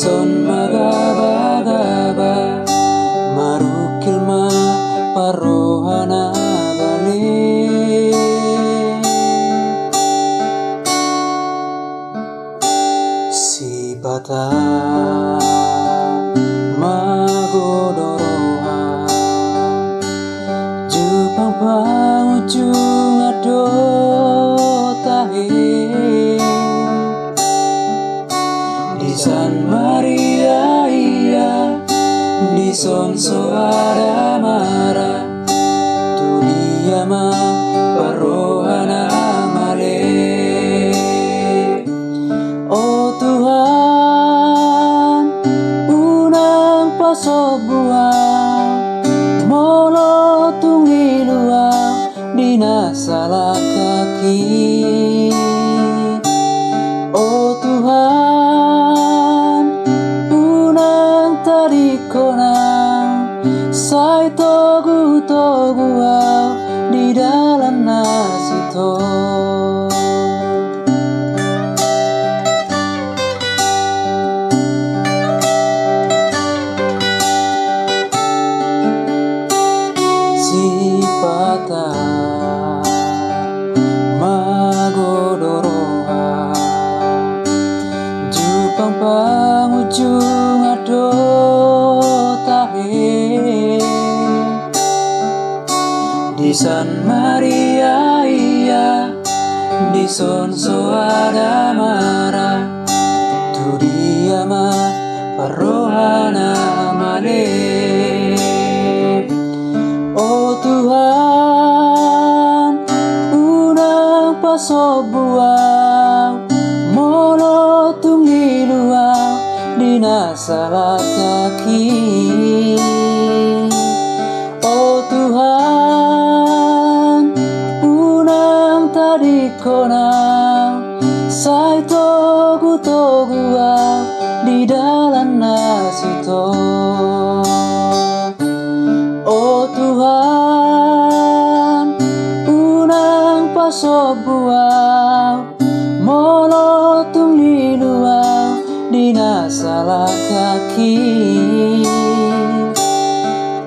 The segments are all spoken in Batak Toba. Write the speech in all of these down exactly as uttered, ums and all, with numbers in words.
Dison ma gabagaba, marungkil ma parroha na bale. Sipata ma godang roha, jumpang pangujungan do tahe. Dison mariaia, dison soada mara, tu dia ma parroha na male. O Tuhan, unang pasombu ahu, molo tung ilu ahu di na salangkaki. O Tuhan, unang tadingkon ahu, sai togu-togu ahu di dalan na sintong. Sipata ma godang roha, jumpang pangujungan do tahe. Dison mariaia, dison soada mara, tu dia ma parroha na male. O Tuhan, unang pasombu ahu, molo tung ilu ahu di na salangkaki. O Tuhan, unang tadingkon ahu, sai togu-togu ahu di dalan na sintong. O Tuhan, unang pasombu ahu, molo tung ilu ahu di na salangkaki.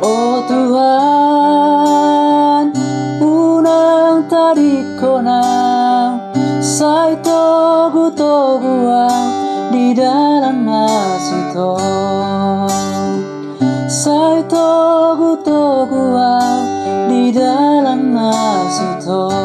O Tuhan, unang tadingkon ahu, sai togu-togu ahu di dalan na sintong. Sai togu-togu ahu di dalan na sintong.